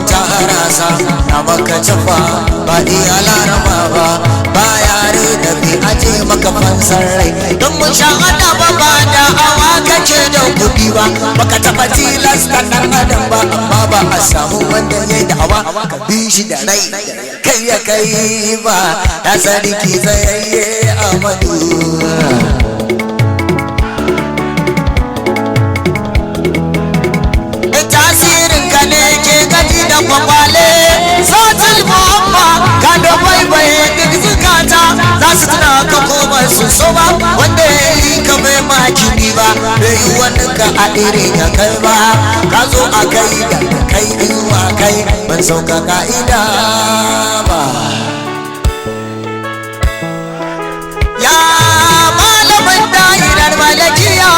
ta harasa na maka cafa ba iya laraba ba ba yare da bi aje maka fansar rai don mun sha hada ba ba da awa kace da kuɗi ba baka taɓa tilasta ɗan adam ba amma ba a samu wanda ya yi da'awa ka bi shi da rai kai ya kai ba ya sarki tsayayye Amadu. Tasirin ka ne ke gaji da kwakwale satil muhamma ka da baibaye duk zukata za su tuna ka koma su so ba wanda ya yi ka bai makini ba bai yi wani ka a irin ya kai ba ka zo a kai da kai zuwa kai ban sauka ka'ida ba. Ya malamin da'irar malakiya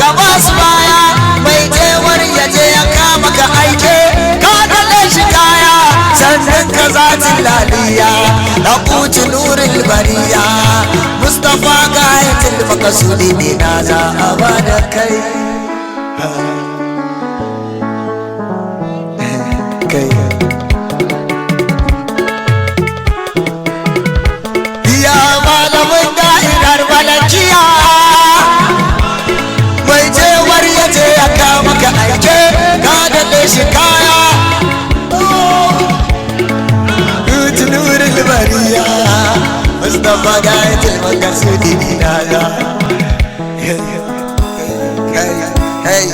ka ba su baya mai jewar ya je ya kama ka aike ka daɗe shi kaya sannan ka zati laliya na kuci nurin bariya Mustapha gayatul makasudi ne na za a ba da kai kai. Ya malamin da'irar malakiya mai jewar ya je ya kama ka aike ka daɗe shi kaya Hutu nurin bariya Mustapha gayatul makasudi na za. Hey, hey.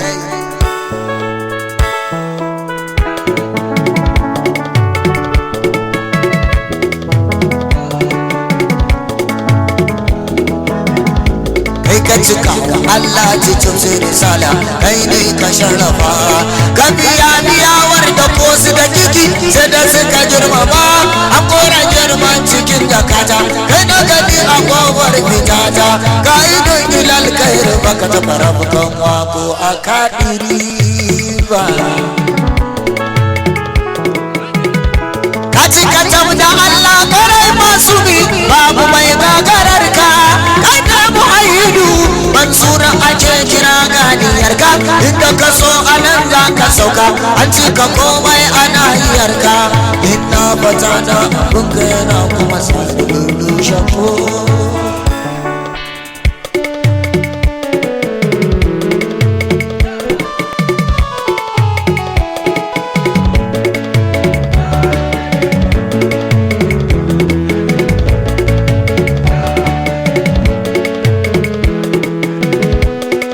Kai ka cika Allah cikin sai risala kai ne ka sharrafa ka biya biyawar da ko su da kiki sai da suka girmama an kora girman cikin jakata kai na gani a kofar fitata ka idon ilal kair baka taɓa rafukan wako a kaɗiri ba. Ka cika tab da Allah karai masu bi babu mai gagarar ka kai ka muhaidu Mansura ake kira ganiyar ka inda ka so anan za ka sauka an cika komai ana hiyar ka ina fata na abin ka yana kuma sa lulu shafo.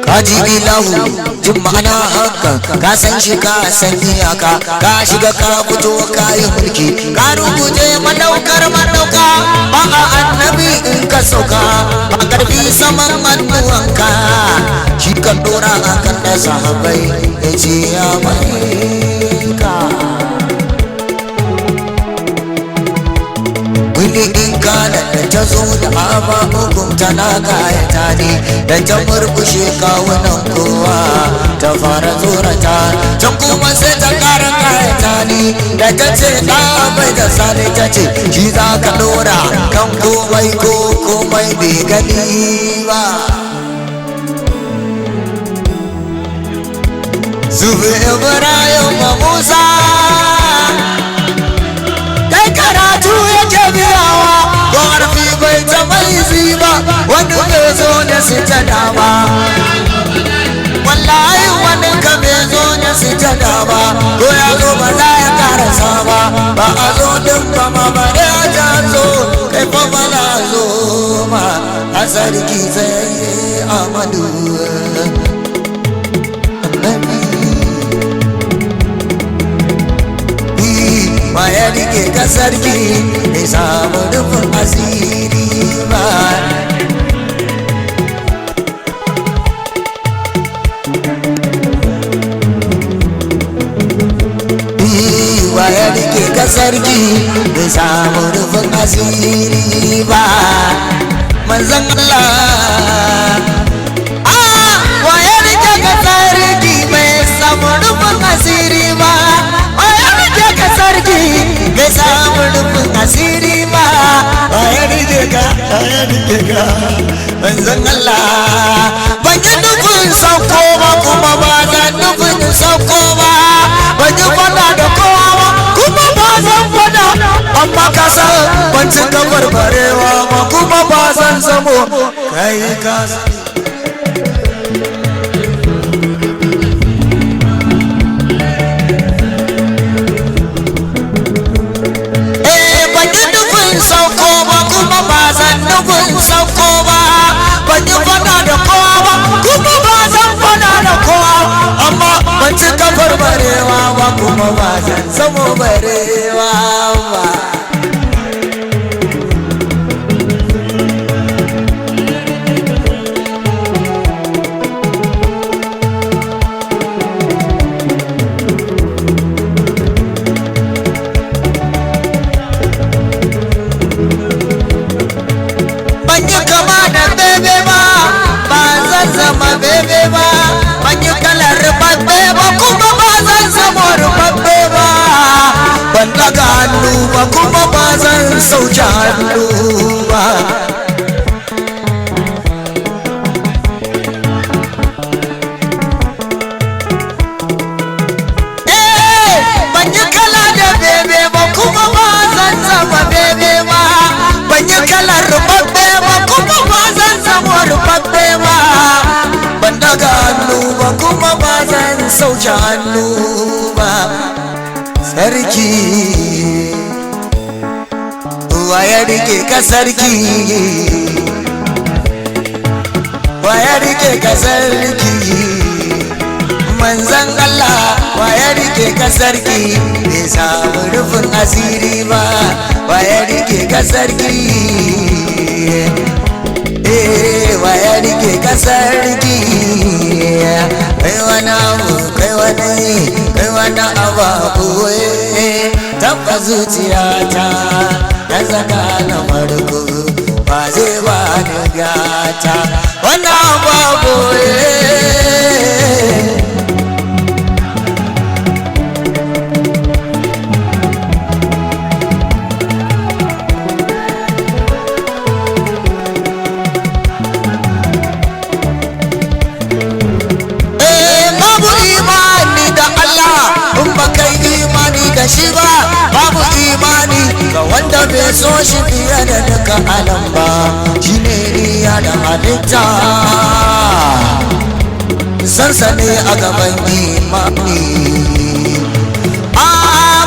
Kaji ilahu jin ma'ana haka ka san shi ka san iyaka ka shiga ka fito ka yi mulki ka rubuce madaukar madauka ba a annabi in ka sauka ba karfi saman hannuwanka shi ka dora a kan da sahabai ya ce ya mai ka. Wani in kana da ta zo da ama hukum tana kayata ne da ta murkushe kawunan kowa ta fara tsorata can kuma sai ta kara kayata ne da ta ce da bai da sani ta ce shi za ka dora kan komai ko komai bai gani ba. Zubi Ibrahim ma Musa kai karatu yake biyawa ko harfi bai taɓa yi ba wani bai zo da su ta dama wallahi wani ka bai zo da su ta dama ko ya zo ba za ya karasa ba ba a zo din ba ma ba ya ta zo kai fa ba na zo ma a sarki sai Amadu Annabi. Ba ya rike ka sarki bai samu rufin asiri ba. Ba ya rike ka sarki bai samu rufin asiri ba. Manzon Allah ah wa ya rike ka sarki bai samu rufin asiri ba. Wa ya rike ka sarki bai samu rufin asiri ba. Wa ya rike ka, wa ya rike ka manzon Allah. Ban yi nufin sauko ba kuma ba zan nufin sauko ba. Ban yi faɗa da kowa Amma ka san ban cika barbarewa ba, kuma ba zan zamo kai ka san. Ban yi nufin sauko ba, kuma ba zan nufin sauko ba. Ban yi fada da kowa ba, kuma ba zan fada da kowa. Amma ban cika barbarewa ba, kuma ba zan zamo barewa ba. Ban yi kama da bebe ba, ba zan zama bebe ba. Ban yi kalar rubabbe ba, kuma ba zan zama rubabbe ba. Ban daga hannu ba, kuma ba zan sauke hannu ba. Eh, ban yi kala da bebe ba, kuma ba zan zama bebe ba. Ban yi kalar rubabbe ba, kuma ba zan zama rubabbe ba. Ban daga hannu ba, kuma ba zan sauke hannu ba. Sarki, wa ya rike ka sarki? Wa ya rike ka sarki? Manzan Allah, wa ya rike ka sarki? Bai samu rufin asiri ba. Wa ya rike ka sarki? Eh, wa ya rike ka sarki? Kai wani abu, kai wani, kai wani abu abu tabba zuciyata ya saka na farko, ba zai ba ni gata wani abu abu. Eh, babu imani da Allah in ba kai imani da shi ba. Babu imani ga wanda bai so shi fiye da duka alam ba. Shi ne iya da halitta, sansani a gaban imani. A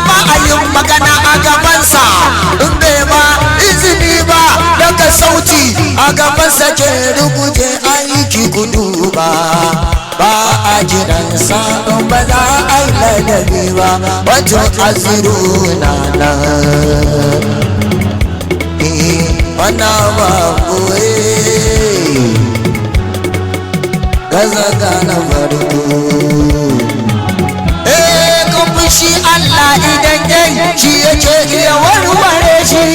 ba a yin magana a gabansa in bai ba izini ba. Daga sauti a gabansa ke rubuce aiki gudu ba. Ba a jiransa in ba za a yi ladabi ba. Wato aziru na nan. Eh, wannan babu gaza gana farko. Eh, kun fushi Allah idan yayi shi yake iya warware shi.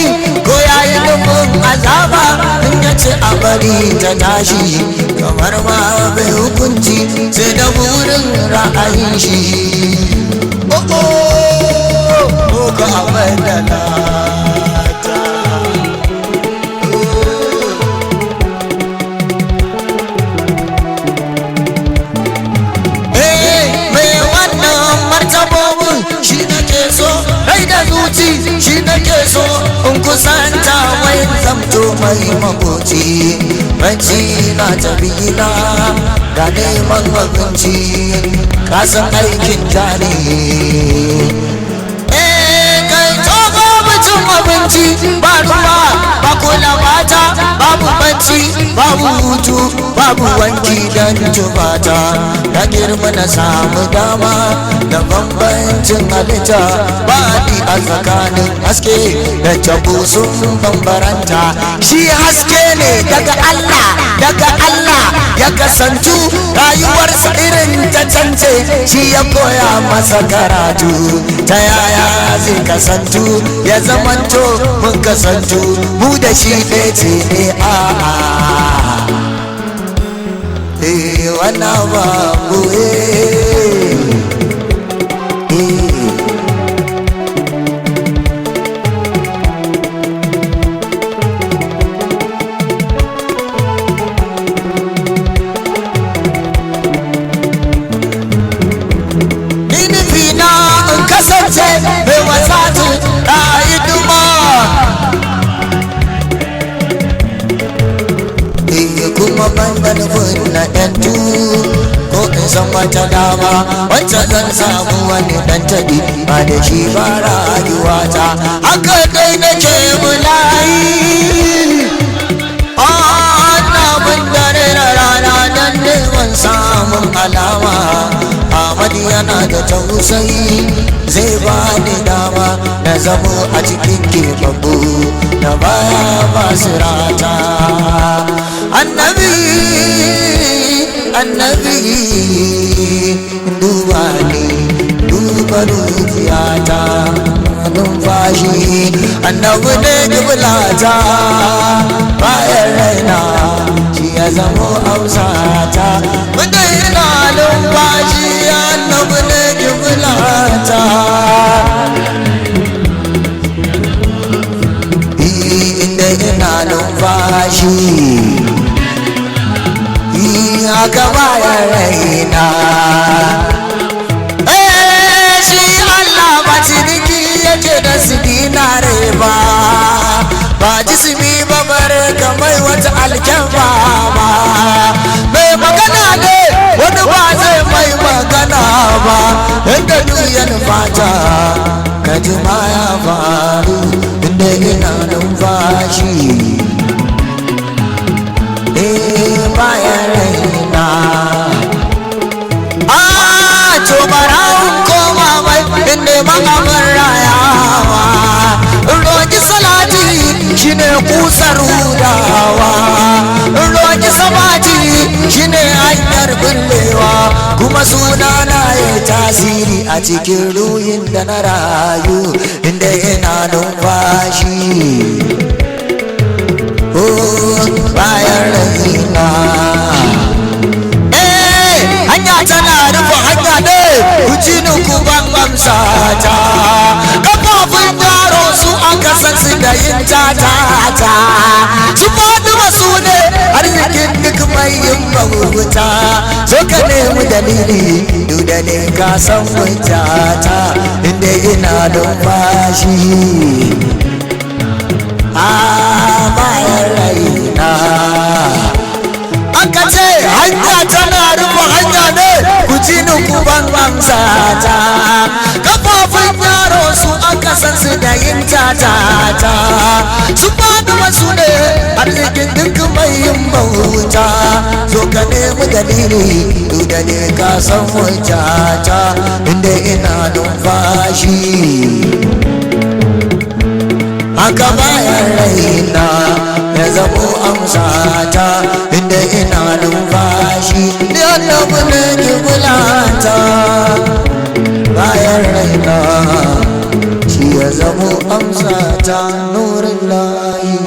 Ko yayi nufin azaba, in ya ce a bari ta tashi, kamar ma bai hukunci sai da burin ra'ayin shi. Oh oh, ko ka abadala ta. Eh, mai wannan martabobin shi nake so rai da zuci, shi nake so in kusanta mai zamto mai makoci. Bacci na tafi na ga neman abinci, kasan aikin jari. Eh, kai togo mutum abinci ba ruwa ba kula mata, babu bacci, babu hutu, babu wanki don tubata. Na girma na samu dama da bambancin halitta, ba ni a tsakanin haske da tabo sun bambaranta. Shi haske ne daga Allah, daga Allah ya kasantu. Rayuwarsa irin ta cance, shi ya koya masa karatu. Ta yaya zai kasantu ya zamanto mun kasantu mu da shi ɗaya ce ne? A'a, eh, wannan babu eh. Ni nufi na in kasance mai wasatu da hidima. na yantu, ko in san wata dama wacce zan samu wani dan taɗi, ba da shi ba rayuwata. Haka dai nake bulayi, ana bin dare da rana don neman samun alama. Ahmadu yana da tausayi, zai ba ni dama na zamo a cikin keɓaɓɓu na baya ba su rata. Annabi, Annabi, duba ni, duba rujiyata, numfashi. Annabi ne giblata, bayan raina shi ya zamo amsata. Wanda yana numfashi, annabi ne giblata. Inda ina numfashi, haka bayan raina. Eh, shi Allah ba ciniki yake da su dinare ba, ba jisimi ba, bare kamar wata alkyamba ba. Mai magana ne, wani ba zai mai magana ba. Inda duk fata ka ji ma ya faru, inda ina numfashi, eh, bayan raina. Ah, to barawun koma mai in neman abin rayawa, roƙi salati shine kusar hudawa, roƙi sabati shine hanyar bullewa, kuma suna na ya tasiri a cikin ruhin da na rayu, inda ina numfashi. Oh, bayan raina. Eh, hanya tana rufe hanya ne, ku ji ni ku ban amsa ta. Kafafun yaro su aka san su da yin ta ta su faɗi, su ne arzikin duk mai yin bauta. So ka nemi dalili, duk da ne ka san hujjata, inda ina numfashi, a bayan raina. Aka ce hanya tana rufe hanya ne, ku ji ni ku ban amsa ta. Kafafun yaro su aka san su da yin ta ta su faɗi, wasu ne arzikin duk mai yin bauta. Zo ka nemi dalili, duk da ne ka san hujjata, inda ina numfashi, haka bayan raina ya zamo amsata, inda ina numfashi. Ni annabi ne kibulata, bayan raina shi ya zamo amsata. Nurin layi.